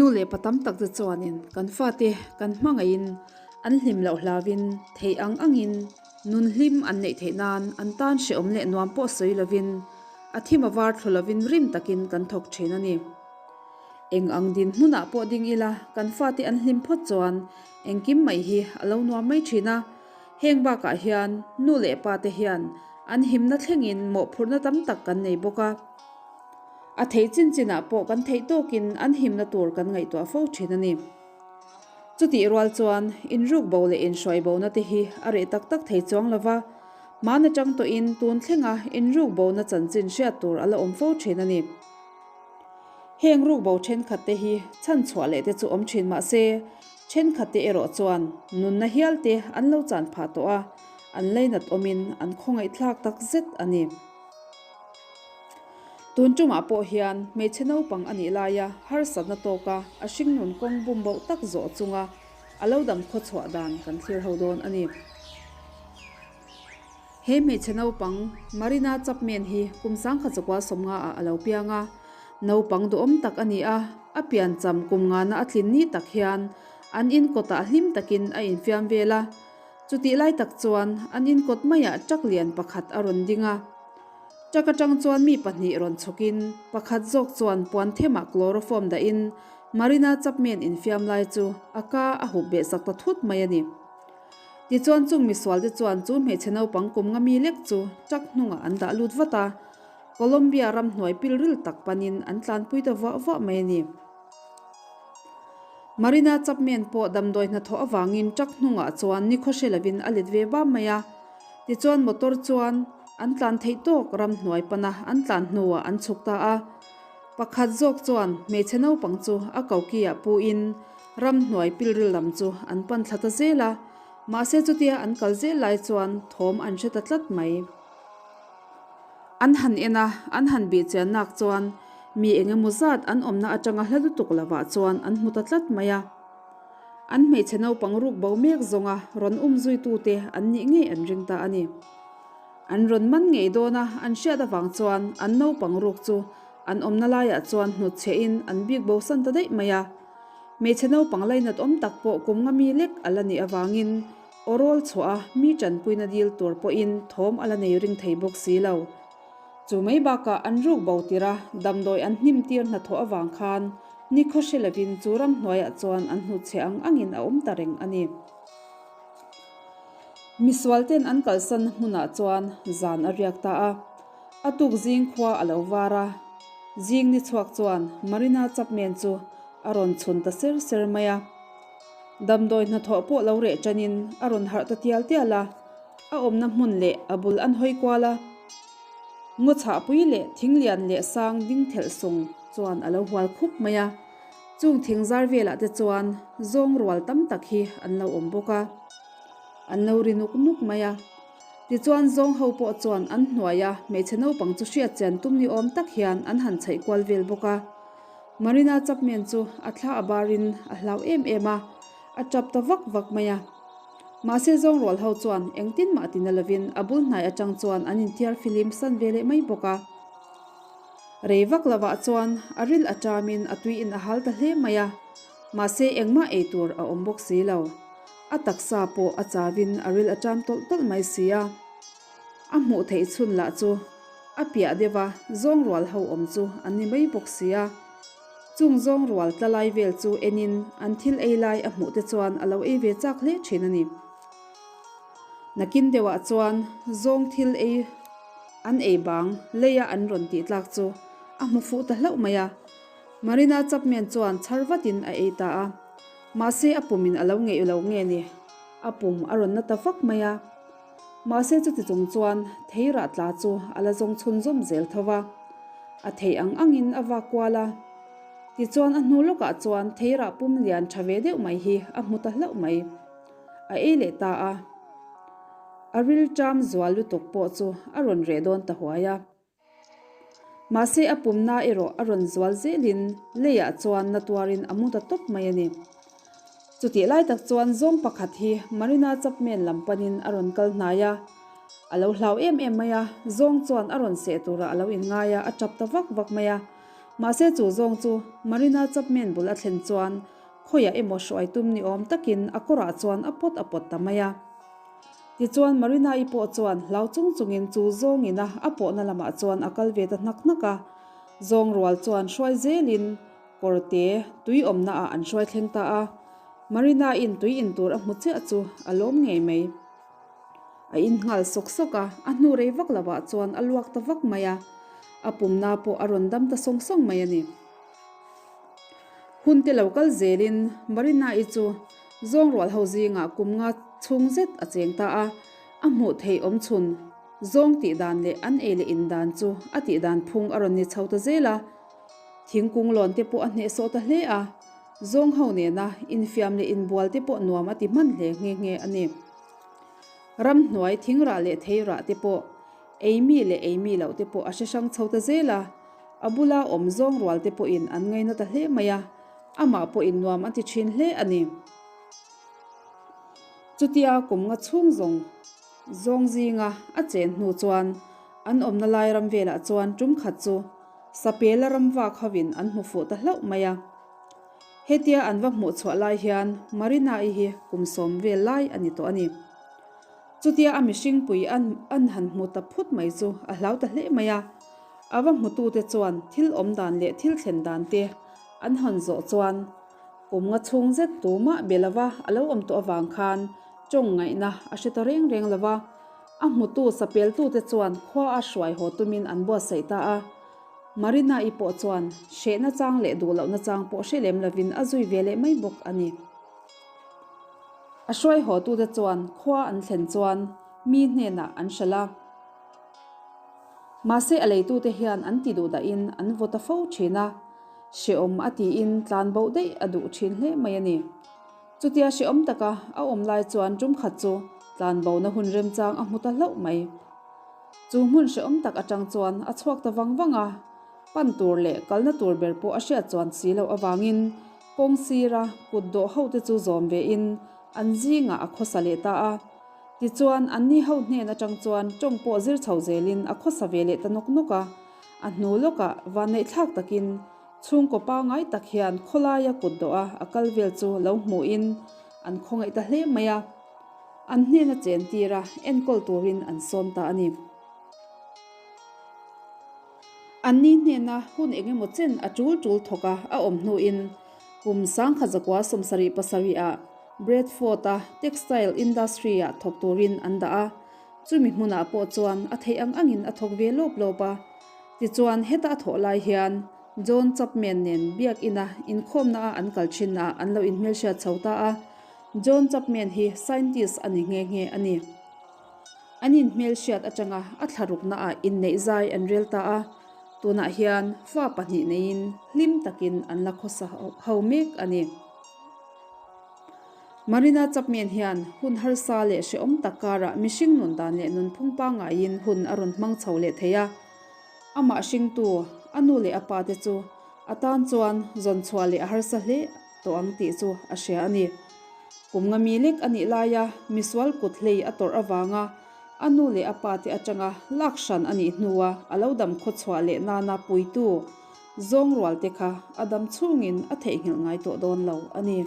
Nu leh pa tam tak te chuanin kan fate kan hmangaihin an hlim loh hlauin theih ang angin nun hlim an neih theih nan an tan hrehawm leh nuam pawh sawi lovin a thim a var thlu lovin rim takin kan thawk thin a ni. Eng ang dinhmunah pawh ding ila kan fate an hlim phawt chuan engkim mai hi a lo nuam mai thin a, heng bakah hian nu leh pa te hian an himna thlengin mawhphurhna tam tak kan nei bawk a. A theih chin chinah pawh kan theih tawkin an himna tur kan ngaihtuah fo thin a ni. Chutih rual chuan inruk bo leh inhruai bona te hi a reh tak tak thei chuang lo va, hmaan atang tawhin tun thlenga inruk bona chanchin hriat tur a la awm fo thin a ni. Heng ruk bo thenkhat te hi chhan chhuah leh te chu awm thin mah se, thenkhat te erawh chuan nunna hial te an lo chan phah tawh a, an lainat awmin an khawngaihthlak tak zet a ni. Tun tumah pawh hian hmeichhe naupang a nih laia harsatna tawka a hringnun kawng bum boh tak zawh chunga a lo dam khawchhuah dan kan thlir ho dawn a ni. He hmeichhe naupang Marina Chapman hi kum sangkhat chakua sawmnga ah a lo piang a, naupang duhawm tak a ni a, a piancham kum ngana a tlin ni tak hian an in kawtah hlim takin a infiam vel a, Chutih lai tak chuan an inkawt maiah truck lian pakhat a rawn ding a. Truck atang chuan mi pahnih rawn chhawkin pakhat zawk chuan puan themah chloroform dahin Marina Chapman infiam lai chu a ka a hup beh sak ta thut mai a ni. Tichuan chung misualte chuan chu hmeichhe naupang kum nga mi lek chu truck hnungah an dah lut vat a, Colombia ramhnuai pilril tak panin an tlanpui ta vuah vuah mai a ni. Marina Chapman pawh damdawi hnathawh avangin truck hnungah chuan nikhaw hre lovin a let ve bam mai a. Tichuan motor chuan an tlan theih tawk ramhnuai pana an tlan hnuah an chhuk ta a. Pakhat zawk chuan hmeichhe naupang chu a kokiah puin ramhnuai pilril lam chu an pan thla ta zel a. Mahse chutia an kal zel lai chuan thawm an hre ta tlat mai. An han en a, an han bih chian nak chuan mi eng emaw zat an awmna atanga hla lutuk lovah chuan an hmu ta tlat mai a. An hmeichhe naupang ruk bo mek zawnga rawn um zuitute an nih ngei an ring ta a ni. An rawn man ngei dawn a, an hriat avang chuan an naupang ruk chu an awmna laiah chuan hnutchhehin an bik bosan ta daih mai a. Hmeichhe naupang lainat awm tak pawh kum nga mi lek a la nih avangin Aw rawl chhuah a, mi tanpuina dil tur pawhin thawm a la nei ring thei bawk si lo. Chu mai bakah an ruk bo tir a, damdawi an hnim tir hnathawh avang khan nikhaw hre lovin chu ramhnuaiah chuan an hnutchhe ang angin a awm ta reng a ni. Misualten an kalsan hmunah chuan zan a riak ta a, a tuk zing khua a lo var a, zing ni chhuak chuan Marina Chapman chu a rawn chhun ta ser ser mai a. Damdawi hnathawh pawh lo reh ṭanin a rawn harh ta tial tial a, a awmna hmun leh a bul an hawi kual a. Ngaw chhahpui leh thing lian leh sang ding thelh sung chuan a lo hual khup mai a, chung thing zar velah te chuan zawng rual tam tak hi an lo awm bawk a, an lo ri nuk nuk mai a. Tichuan zawng ho pawh chuan an hnuaia hmeichhe naupang chu hriat chian tum ni awm tak hian an han chhaih kual vel bawk a. Marina Chapman chu a thla a barin a hlau em em a, a tap ta vak vak mai a. Mahse zawng rual ho chuan engtin mah ti na lovin a bul hnai atang chuan an inthiar filim san ve leh mai bawk a. Rei vak lovah chuan a ril a tamin a tui in a hal ta hle mai a, mahse engmah ei tur a awm bawk si lo. A taksa pawh a chauin a ril a tam tawlh tawlh mai si a. A hmuh theih chhun lah chu a piah deuh a, zawng rual ho awm chu an ni mai bawk si a. Chung zawng rual tla lai vel chu enin an thil ei lai a hmuh te chuan a lo ei ve chak hle thin a ni. Nakin deuhah chuan zawng thil ei an ei bang leia an rawn tih tlak chu a hmu fuh ta hlauh mai a. Marina Chapman chuan chhar vatin a ei ta a. Mahse a pumin a lo ngeih lo nge ni, a pum a rawn na ta vak mai a. Mahse chuti chung chuan theirah tla chu a la zawng chhunzawm zel tho va, a theih ang angin a vak kual a. Tichuan a hnu lawkah chuan theirah pum lian tha ve deuh mai hi a hmu ta hlauh mai. A ei leh ta a. A ril ṭam zual lutuk pawh chu a rawn reh dawn ta huai a. Mahse a pumna erawh a rawn zual zelin leiah chuan na tuarin a mu ta tawp mai a ni. Chutih lai tak chuan zawng pakhat hi Marina Chapman lam panin a rawn kal hnai a, a lo hlau em em mai a, zawng chuan a rawn seh turah a lo inngai a, a tap ta vak vak mai a. Mahse chu zawng chu Marina Chapman bul a thlen chuan khawiah emaw hruai tum ni awm takin a kawrah chuan a pawt a pawt ta mai a. Tichuan Marina-i pawh chuan hlau chung chungin chu zawng ina a pawhna lamah chuan a kal ve ta hnak hnak a. Zawng rual chuan hruai zelin kawrte tui awmna ah an hruai thleng ta a. Marina-in tui in tur a hmu chiah chu a lawm ngei mai. A in nghal sawk sawk a, a hnu rei vak lovah chuan a luak ta vak mai a, a pumna pawh a rawn dam ta sawng sawng mai a ni. Hun te lo kal zelin Marina-i chu zawngrual ho zingah kum nga chhung zet a cheng ta a, a hmuh theih awm chhun zawng tih dan leh an ei leh in dan chu a tih dan phung a rawn ni chho ta zel a, thingkung lawn te pawh a hnehsawh ta hle a. Zawng ho nena infiam leh inbual te pawh nuam a ti hman hle nghe nghe a ni. Ramhnuai thingrah leh theirah te pawh ei mi leh ei mi loh te pawh a hre hrang chho ta zel a, a bula awm zawng rual te pawhin an ngaina ta hle mai a, amah pawhin nuam a ti thin hle a ni. Chutia kum nga chhung zawng zawng zinga a chen hnu chuan an awmna lai ram velah chuan tum khat chu Sapela ram vak hovin an hmu fuh ta hlauh mai a. Hetia an va hmuh chhuah lai hian Marina-i hi kum sawm vel lai a ni tawh a ni. Chutia a mihringpui an an han hmu ta phut mai chu a hlau ta hle mai a. A va hmutute chuan thil awm dan leh thil thlen dan te an han zawh chuan kum nga chhung zet tumah be lova a lo awm tawh avang khan tawng ngaihna a hre ta reng reng lova. A hmutu sapeltute chuan khua a hruai haw tumin an buatsaih ta a. Marina-i pawh chuan hrehna chang leh duh lohna chang pawh hre lem lovin a zui ve leh mai bawk a ni. A hruai hawtute chuan khua an thlen chuan mi hnenah an hralh a. Mahse a leitute hian an ti duh dahin an vaw ta fo thin a, hrehawm a tiin tlan boh daih a duh thin hle mai a ni. Chutia hrehawm taka a awm lai chuan tum khat chu tlan bona hun remchang a hmu ta hlauh mai. Chu hmun hrehawm tak atang chuan a chhuak ta vang vang a, pan tur leh kalna tur ber pawh a hriat chuan si loh avangin kawng sira kut dawh ho te chu zawm ve in an zingah a khawsa leh ta a. Tichuan anni ho hnen atang chuan tawng pawh zir chho zelin a khawsa ve leh ta nawk nawk a, a hnu lawkah vanneihthlak takin chhungkaw pangai tak hian khawlaia kut dawh a a kal vel chu lo hmuhin an khawngaih ta hle mai a. An hnena chen tir a, enkawl turin an sawm ta a ni. Anni hnena hun eng emaw chen a tul tul thawk a, a awm hnuin kum sangkhat zakua 77 ah Bradford-a textile industry-ah thawk turin an dah a, chumi hmunah pawh chuan a theih ang angin a thawk ve lawp lawp a. Tichuan heta a thawh lai hian John Chapman nen biakina inkhawmna-a an kal thinnaah an lo inhmelhriat chho ta a. John Chapman hi scientist a ni nghe nghe a ni. An inhmelhriat atanga a thlaruknaah inneih zai an rel ta a, tunah hian fa pahnih neiin hlim takin an la khawsa ho mek a ni. Marina Chapman hian hun harsa leh hrehawm tak karah mihring nun dan leh nunphung pangaiin hun a rawn hmang chho leh thei a. Amah hringtu, a nu leh a pa te chu a tan chuan zawn chhuah leh a harsa hle tawh ang tih chu a hria a ni. Kum nga mi lek a nih laia misual kut hlei a tawrh avanga a nu leh a pa te atanga lak hran a nih hnua a lo dam khawchhuah leh nana puitu zawng rual te kha a dam chhungin a theihnghilh ngai tawh dawn lo a ni.